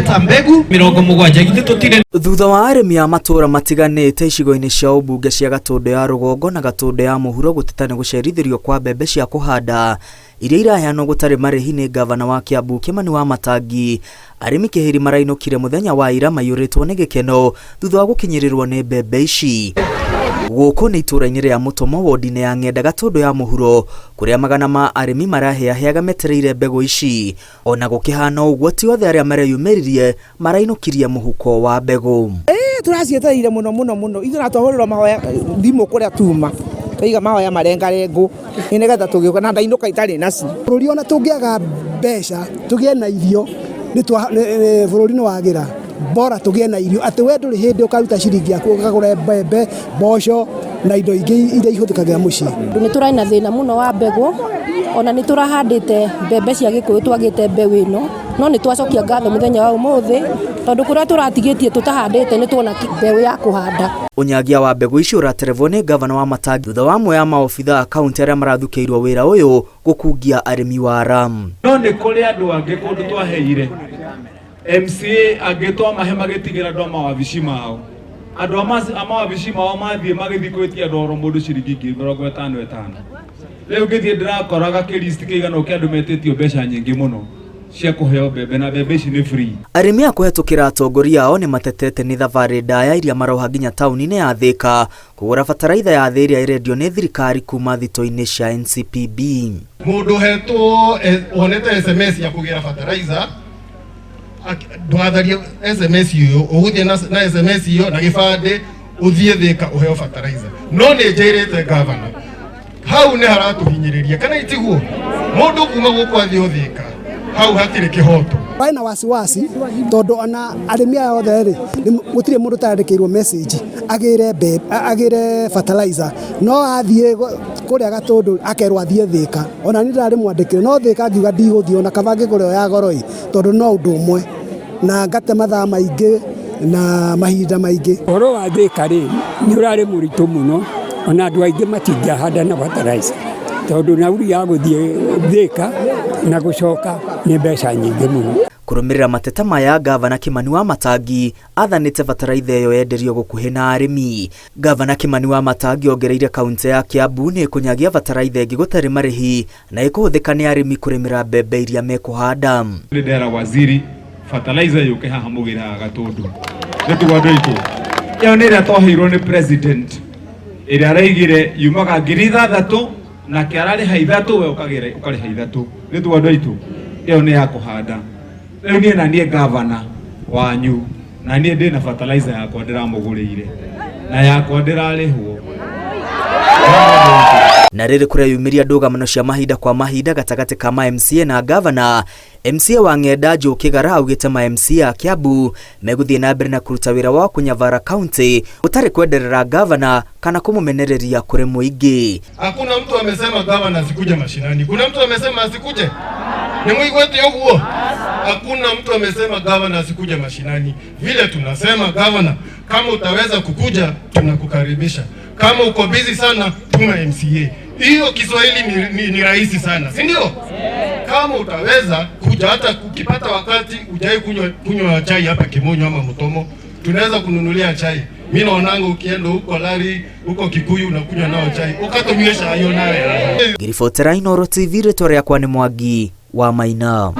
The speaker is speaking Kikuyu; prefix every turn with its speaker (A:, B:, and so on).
A: Tumeleta mbegu 70 githĩ tũtirĩ.
B: Thutha wa arĩmi a matũra matiganĩte icigo-inĩ cia ũmbunge cia Gatũndũ ya rũgongo na Gatũndũ ya mũhuro gũteta nĩ gũcerithĩrio kwa mbembe cia kũhanda iria iraheanwo gũtarĩ marĩhi nĩ ngavana wa Kiambu Kimani Wamatangi, arĩmi Kĩhĩri marainũkire mũthenya wa ira maiyũrĩtwo nĩ gĩkeno thutha wa gũkinyĩrĩrwo nĩ mbembe ici. Gũkũ nĩ itũra-inĩ rĩa Mũtomo wodi-inĩ ya Ng'enda Gatũndũ ya mũhuro kũrĩa magana ma arĩmi marahĩahĩaga metereire mbegũ ici. Ona gũkĩhana ũguo ti othe arĩa mareyumĩririe marainũkirie mũhuko wa mbegũ.
C: Tũracietereire mũno mũno mũno, ithuĩ na twahũrĩrwo mahoya thimũ kũrĩa tuma twaiga mahoya marengarengwo nĩgetha tũgĩũka na ndainũka itarĩ nacio.
D: Bũrũri ona tũngĩaga mbeca tũgĩe na irio bũrũri nĩ wagĩra, bora tũgĩe na irio atĩ we ndũrĩ hĩndĩ ũkaruta ciringi yaku ũkagũre mbembe, mboco na indo ingĩ iria ihũthĩkagĩra mũciĩ.
E: Nĩ tũrarĩ na thĩna mũno wa mbegũ, ona nĩ tũrahandĩte mbembe cia gĩkũyũ twagĩte mbeũ ĩno, no nĩ twacokia ngatho mũthenya wa ũmũthĩ tondũ kũrĩa tũratigĩtie tũtahandĩte nĩ tuona mbeũ ya kũhanda.
B: Ũnyagia wa mbegũ ici ũraterevwo nĩ ngavana wa Matangi thutha wa amwe a maobitha a kaunti arĩa marathukĩirwo wĩra ũyũ gũkungia arĩmi wara.
F: No nĩ kũrĩ andũ angĩ kũndũ twaheire MCA angĩ twamahe magĩtigĩra andũ a mawabici mao, andũ a mawabici mao mathiĩ magĩthiĩ gwĩtia andũ oro mũndũ ciringi 55,000. Rĩu ngĩthiĩ ndĩrakoraga kĩristi kĩigana ũũ kĩa andũ metĩtio mbeca nyingĩ mũno cia kũheo mbembe na mbembe ici nĩ free.
B: Arĩmi a kũhetũkĩra atongoria ao nĩ matetete nĩ thabarĩ ndaya iria maroha nginya taũni-inĩ ya Thĩka kũgũra bataraitha ya thĩ ĩrĩa ĩrendio nĩ thirikari kuma thito-inĩ cia NCPB.
G: Mũndũ hetwo wonete SMS ya kũgĩra fertilizer, ndũgatharie SMS ĩyo, ũgũthiĩ na SMS ĩyo na gĩbandĩ ũthiĩ Thĩka ũheo fertilizer. No nĩ njĩrĩte gavana hau nĩ haratũhinyĩrĩria kana itiguo, mũndũ kuma gũkũ athiĩ Thĩka hau hatirĩ kĩhoto.
D: Barĩ na wasiwasi tondũ ona arĩmi aya othe rĩ gũtirĩ mũndũ ũtandĩkĩirwo message agĩre mbembe, agĩre fertilizer, no athiĩ kũrĩa Gatũndũ akerwo athiĩ Thĩka. Ona niĩ ndarĩ mwandĩkĩre no Thĩka ngiuga ndigũthiĩ ona kaba ngĩgũre o ya goro ĩ, tondũ no ũndũ ũmwe na ngate mathaa maingĩ na mahinda maingĩ.
H: Ũhoro wa Thĩka rĩ nĩ ũrarĩ mũritũ mũno, ona andũ aingĩ matingĩahanda na fertilizer tondũ nauri ya gũthiĩ Thĩka na gũcoka nĩ mbeca nyingĩ mũno.
B: Kũrũmĩrĩra mateta maya, ngavana Kimani Wamatangi athanĩte bataraitha ĩyo yenderio gũkuhĩ na arĩmi. Ngavana Kimani Wamatangi ongereire kaunti ya Kiambu nĩ ĩkũnyagia bataraitha ĩngĩ gũtarĩ marĩhi na ĩkũhũthĩka nĩ arĩmi kũrĩmĩra mbembe iria mekũhanda.
F: Ndĩrera waziri fertilizer yũke haha mũgĩraga Gatũndũ nĩtuo andũ aitũ, ĩyo nĩ ĩrĩa twaheirwo nĩ president ĩrĩa araigire yumaga 6,000 nake ararĩha 3 we ũkarĩha 3 nĩtuo andũ aitũ, ĩyo nĩ ya kũhanda. Rĩu niĩ na niĩ gavana wanyu na niĩ ndĩna fertilizer yakwa ndĩramũgũrĩire na yakwa ndĩrarĩhwo.
B: Na rĩrĩ kũreyumĩria ndũgamano cia mahinda kwa mahinda gatagatĩ ka ma MCA na gavana, MCA wa Ng'enda Joe Kĩgara augĩte ma MCA a Kiambu megũthiĩ na mbere na kũruta wĩra wao kũnyabara kaunti gũtarĩ kwenderera gavana kana kũmũmenereria kũrĩ mũingĩ.
G: Hakuna mtu amesema gavana asikuje mashinani. Kuna mtu amesema asikuje? Ni mwigwete ũguo? Hakuna mtu amesema gavana asikuje mashinani. Vile tunasema gavana, kama utaweza kukuja tunakukaribisha. Kama uko busy sana tuma MCA. Hiyo Kiswahili ni rahisi sana, si ndio? Kama utaweza kuja, hata ukipata wakati hujai kunywa chai hapa Kimonyo ama Mutomo, tunaweza kununulia chai. Mimi naonanga ukienda huko Lari, huko Kikuyu unakunywa nao chai. Ukatunywesha hayo nawe.
B: Ngiribotera Inooro TV, rĩtwa rĩakwa nĩ Mwangi wa Maina.